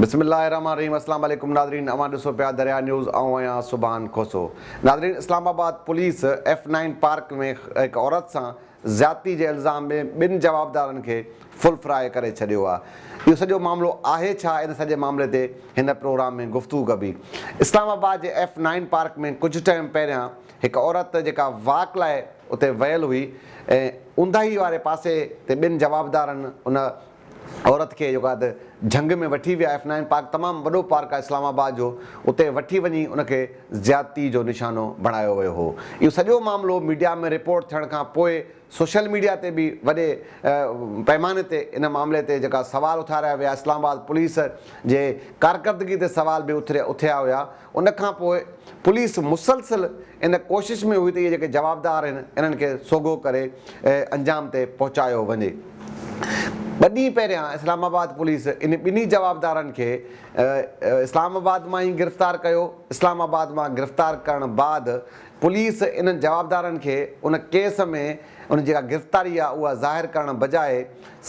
بسم الله الرحمن الرحيم اسلام عليڪم ناظرين اوهان ڏسو پيا دريا نيوز آئون آهيان سبحان کوسو ناظرين Islamabad police F nine park ۾ هڪ عورت سان زيادتي جي الزام ۾ ٻن جوابدارن کي فل فرائي ڪري ڇڏيو آهي اهو سڄو معاملو آهي ڇا ان سڄي معاملي تي هن پروگرام ۾ گفتگو ڪبي اسلام آباد جي ايف نائين پارڪ ۾ ڪجهه ٽائيم پهريان هڪ عورت جيڪا واڪ لاء اتي ويل هئي ۽ اونداهي واري پاسي تي ٻن جوابدارن ان عورت کي جيڪو آهي ته جهنگ ۾ وٺي ويا، ايف نائين پارڪ تمام وڏو پارڪ آهي اسلام آباد جو، اتي وٺي وڃي ان کي زيادتي جو نشانو بڻايو ويو هو. اهو سڄو معاملو ميڊيا ۾ رپورٽ ٿيڻ کان پوء سوشل ميڊيا تي به وڏي پئماني تي ان معاملي تي جيڪا سوال اٿاريا ويا، اسلام آباد پوليس جي ڪارڪردگي تي سوال به اٿيا هيا، ان کان پوء پوليس مسلسل ان ڪوشش ۾ هئي ته اهي جيڪي جوابدار آهن انهن کي سوگهو ڪري انجام تي پهچايو وڃي. ٻه ڏينهن پهريان اسلام آباد پوليس ان ٻنهي جوابدارن کي اسلام آباد مان ئي گرفتار ڪيو. اسلام آباد مان گرفتار ڪرڻ بعد پوليس انهن جوابدارن کي ان ڪيس ۾ ان جي جيڪا گرفتاري آهي اها ظاهر ڪرڻ بجاء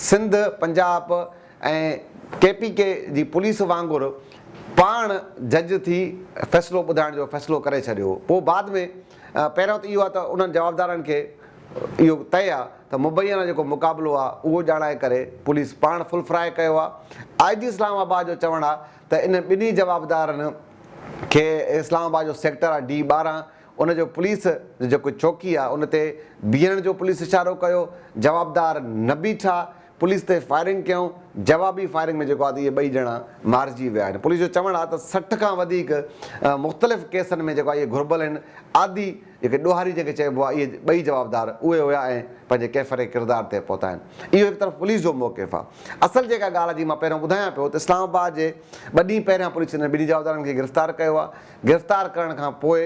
سنڌ، پنجاب ۽ ڪي پي ڪي جي پوليس وانگر پاڻ جج ٿي فيصلو ٻڌائڻ جو فيصلو ڪري ڇڏيو. پوء بعد ۾ پهريون ته اهو آهي ته انهن جوابدارن کي اهو طئي آهي ته مبينا جيڪو مقابلو آهي اهو ڄاڻائي ڪري پوليس پاڻ فل فرائي ڪيو آهي. آء جي اسلام آباد جو چوڻ آهي ته انهن ٻنهي جوابدارن کي اسلام آباد جو سيڪٽر آهي ڊي 12 ان جو پوليس جي جيڪو چوڪي آهي ان تي بيهڻ جو پوليس اشارو ڪيو جوابدار نه بيٺا پوليس تي فائرنگ ڪيائون، جوابي فائرنگ ۾ جيڪو آهي ته اهي ٻئي ڄڻا مارجي ويا آهن. پوليس جو چوڻ آهي ته 60 کان وڌيڪ مختلف ڪيسن ۾ جيڪو آهي اهي گهربل آهن، عادي جيڪي ڏوهاري جنهن کي چئبو آهي اهي ٻئي جوابدار اهي هيا ۽ پنهنجي ڪيفر ڪردار تي پهتا آهن. اهو هڪ طرف پوليس جو موقف آهي. اصل جيڪا ڳالهه جي مان پهريون ٻڌايان پيو ته اسلام آباد جي ٻه ڏينهن پهريان پوليس انهن ٻنهي جوابدارن کي گرفتار ڪيو آهي. گرفتار ڪرڻ کان پوء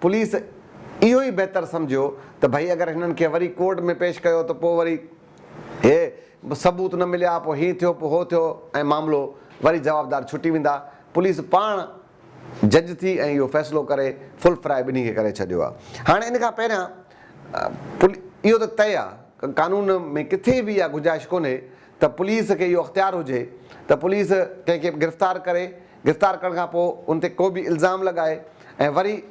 پوليس اهو ئي بهتر سمجهيو ته ڀئي اگر هنن کي وري ڪورٽ ۾ پيش ڪيو ته پوء وري هي ثبوت نه مليا پوء هي ٿيو پوء هو ٿيو ۽ معاملو وري جوابدار ڇٽي ويندا، پوليس پاڻ جج ٿي ۽ اهو فيصلو ڪري فل فرائي ٻنهي کي ڪري ڇڏيو آهي. هاڻي ان کان پهريان اهو ته طئي آهي قانون ۾ ڪٿي به اها گنجائش ڪونهي ته پوليس کي اهو اختيار هجي ته پوليس ڪنهن کي به گرفتار ڪري، گرفتار ڪرڻ کان پوء ان تي ڪو به الزام لڳائي ۽ وري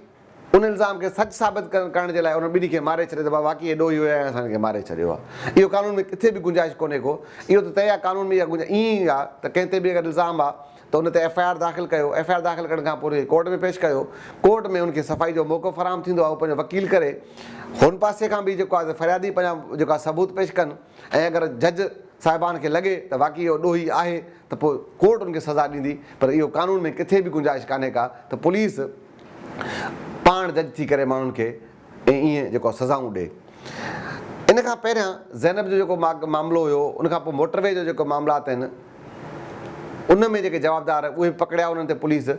ان الزام کي سچ ثابت ڪرڻ جي لاء انهن ٻنهي کي ماري ڇڏي ته بابا واقعي اهي ڏوهي هيا ۽ اسان هنن کي ماري ڇڏيو آهي. اهو قانون ۾ ڪٿي به گنجائش ڪونهي ڪو. اهو ته طئي آهي قانون ۾ اها گنجائش ائين ئي آهي ته ڪنهن تي به اگر الزام آهي ته ان تي ايف I R داخل ڪيو، ايف I R داخل ڪرڻ کان پوء ان کي ڪورٽ ۾ پيش ڪيو، ڪورٽ ۾ ان کي صفائي جو موقعو فراهم ٿيندو آهي، هو پنهنجو وڪيل ڪري هن پاسي کان به جيڪو آهي فريادي پنهنجا جيڪو آهي ثبوت پيش ڪن ۽ اگر جج صاحبان کي لڳي ته واقعي اهو ڏوهي آهي ته پوء ڪورٽ ان کي سزا ڏيندي پر اهو قانون ۾ ڪٿي به گنجائش ڪانهي ڪا ته پوليس پاڻ جج ٿي ڪري ماڻهن کي ائين جيڪو آهي سزائون ڏي. ان کان پهريان زينب جو جيڪو معاملو هيو ان کان پوء موٽر وي جو جيڪو معاملات آهن ان ۾ جيڪي جوابدار اهي به پڪڙيا انهن تي پوليس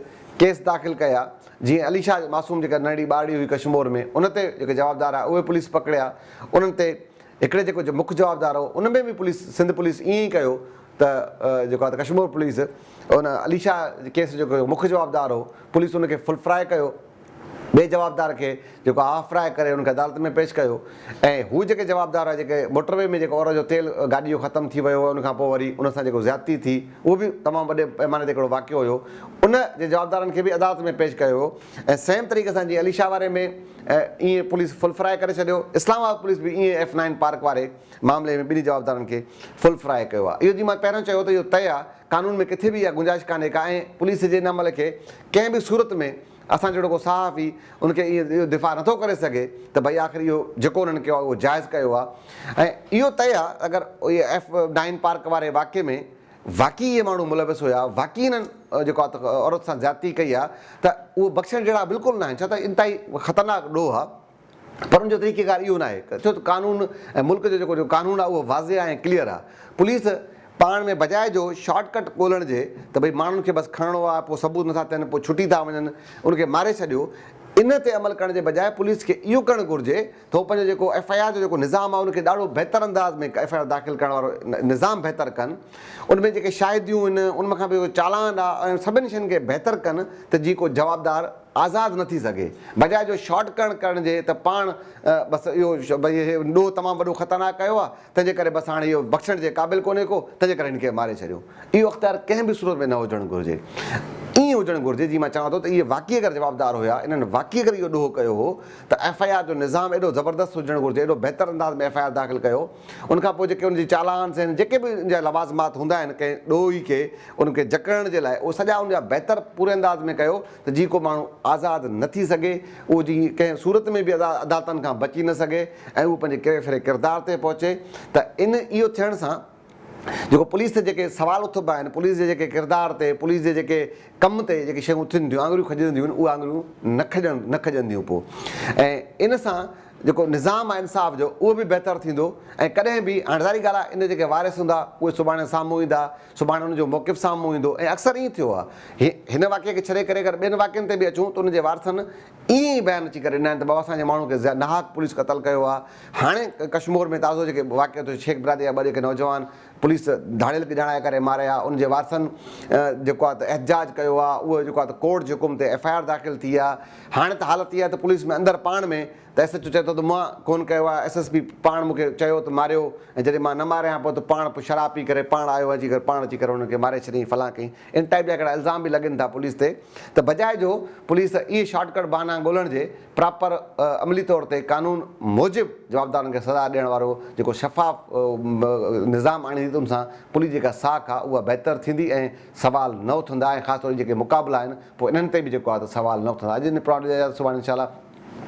ڪيس داخل ڪيا جيئن علي شاهه معصوم جيڪا ننڍڙي ٻارڙي هئي ڪشمور ۾ ان تي جيڪي جوابدار آهي اهي پوليس پڪڙيا انهن تي هڪڙي جيڪو مک جوابدار هو ان ۾ به پوليس سنڌ پوليس ائين ئي ڪيو ته جيڪو آهي ته ڪشمور پوليس ان علي شاهه ڪيس جو جيڪو مک جوابدار هو پوليس ان کي فل فرائي ڪيو ٻئي جوابدار کي جيڪو هاف فرائي ڪري ان کي عدالت ۾ پيش ڪيو ۽ هو جيڪي جوابدار هئا جيڪي موٽر وي ۾ جيڪو عورت جو تيل گاڏي جو ختم ٿي ويو ان کان پوء وري ان سان جيڪو زيادتي ٿي اهو به تمام وڏي پئماني تي هڪڙو واقعو هيو ان جي جوابدارن کي به عدالت ۾ پيش ڪيو ويو ۽ سيم طريقي سان جيئن علي شاهه واري ۾ ائين پوليس فل فرائي ڪري ڇڏيو اسلام آباد پوليس به ائين ايف نائن پارڪ واري معاملي ۾ ٻنهي جوابدارن کي فل فرائي ڪيو آهي. اهو جيئن مان پهريون چيو ته اهو طئي آهي قانون ۾ ڪٿي به اها گنجائش ڪانهي ڪا ۽ پوليس جي ان عمل کي ڪنهن به صورت ۾ اسان جهڙو ڪو صحافي ان کي ائين اهو دفاع نٿو ڪري سگهي ته ڀئي آخر اهو جيڪو انهن ڪيو آهي اهو جائز ڪيو آهي ۽ اهو طئي آهي اگر اهي ايف نائن پارڪ واري واقعي ۾ واقعي اهي ماڻهو ملوث هيا واقعي انهن جيڪو آهي ته عورت سان زيادتي ڪئي آهي ته اهو بخشڻ جهڙا بلڪل ناهن ڇو ته انتهائي خطرناڪ ڏوهه آهي. پر ان جو طريقيڪار اهو ناهي ڇو ته قانون ۽ ملڪ جو جيڪو قانون آهي اهو واضح آهي ۽ ڪليئر آهي. پوليس پاڻ ۾ بجاء جو شارٽ ڪٽ ڳولڻ جي ته ڀئي ماڻهن کي بس کڻڻو آهي پوء ثبوت نٿا ٿين پوء ڇٽي ٿا وڃن ان کي ماري ڇڏيو. ان تي عمل ڪرڻ جي بجاء پوليس کي اهو ڪرڻ گهرجي ته هو پنهنجو جيڪو ايف I R جو جيڪو نظام آهي ان کي ڏاڍو بهتر انداز ۾ ايف I R داخل ڪرڻ وارو نظام بهتر ڪن ان ۾ جيڪي شاهديون آهن ان کان پوء جيڪو چالان آهي ۽ سڀني شين کي بهتر ڪن ته جيئن ڪو جوابدار آزاد نه ٿي سگهي بجاء جو شارٽ ڪرڻ ڪرڻ جي ته پاڻ بس اهو ڀئي هي ڏوهه تمام وڏو خطرناڪ ڪيو آهي تنهن جي ڪري بس هاڻي اهو بخشڻ جي قابل ڪونهي ڪو، تنهن جي ڪري هن کي ماري ڇڏيو. اهو اختيار ڪنهن به صورت ۾ نه هجڻ گهرجي. ائين هجڻ گهرجي جيئن مان چوان ٿو ته اهي واقعي اگر جوابدار هيا، انهن واقعي اگر اهو ڏوهه ڪيو هو ته ايف I R جو نظام ايڏو زبردست هجڻ گهرجي، ايڏو بهتر انداز ۾ ايف I R داخل ڪيو، ان کان پوء جيڪي ان جي چالانس آهن، جيڪي به ان جا لوازمات هوندا آهن ڪنهن ڏوهي کي ان کي جڪڙڻ جي لاء اهو سڄا ان جا بهتر پوري انداز ۾ ڪيو ته جي ڪو ماڻهو آزاد نه ٿي سگهي، اهو جي ڪنهن صورت ۾ به عدالتن کان بچي نه سگهي ۽ اهو پنهنجي ڪيفر ڪردار تي پهچي ته ان اهو ٿيڻ سان جيڪو پوليس تي جيڪي سوال اٿبا آهن، پوليس جي جيڪي ڪردار تي، پوليس جي جيڪي ڪم تي جيڪي شيون اٿن ٿيون، آڱريون کڄنديون آهن، اهي آڱريون نه کڄڻ نه کڄنديون پوء ۽ ان سان جيڪو نظام آهي انصاف جو اهو به بهتر ٿيندو ۽ ڪڏهن به هاڻي ظاهري ڳالهه آهي ان جا جيڪي وارث هوندا اهي سڀاڻي سامهون ايندا سڀاڻي ان جو موقف سامهون ايندو ۽ اڪثر ائين ٿيو آهي. هن واقعي کي ڇڏي ڪري اگر ٻين واقعن تي به اچون ته ان جي وارثن ائين ئي بيان اچي ڪري ڏنا آهن ته بابا اسان جي ماڻهو کي ناحق پوليس قتل ڪيو آهي. هاڻي ڪشمور ۾ تازو جيڪي واقعو ٿيو شيخ برادري جا ٻه جيڪي نوجوان پوليس ڌاڙيل ڄاڻائي ڪري ماريا ان جي وارثن جيڪو آهي ته احتجاج ڪيو آهي اهو جيڪو آهي ته ڪورٽ جي حڪم تي ايف I R داخل ٿي آهي. هاڻي ته حالت اها آهي ته پوليس ۾ اندر پاڻ ۾ ته ايس ايڇ او چئي ٿو ته مان ڪونه ڪيو آهي، ايس ايس پي پاڻ مون کي چيو ته ماريو ۽ جڏهن مان نه ماريان پوء ته پاڻ پوء شراب پي ڪري پاڻ آيو ۽ اچي ڪري پاڻ اچي ڪري انهن کي ماري ڇڏيائين فلان ڪئين ان ٽائيپ جا هڪڙا الزام به لڳن ٿا پوليس تي ته بجاء جو پوليس اهي شارٽ ڪٽ بهانا ڳولڻ جي پراپر عملي طور تي قانون موجب جوابدارن کي سزا ڏيڻ وارو جيڪو شفاف نظام آڻيندي ته ان سان پوليس جيڪا ساک آهي اها بهتر ٿيندي ۽ سوال نه اٿندا ۽ خاص طور جيڪي مقابلا آهن پوء انهن تي به جيڪو آهي ته سوال نه اٿندا اڄ ان پراڊ سڀاڻي انشاء الله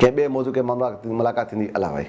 ڪنهن ٻئي موضوع ڪنهن ملاقات ٿيندي الله وائي.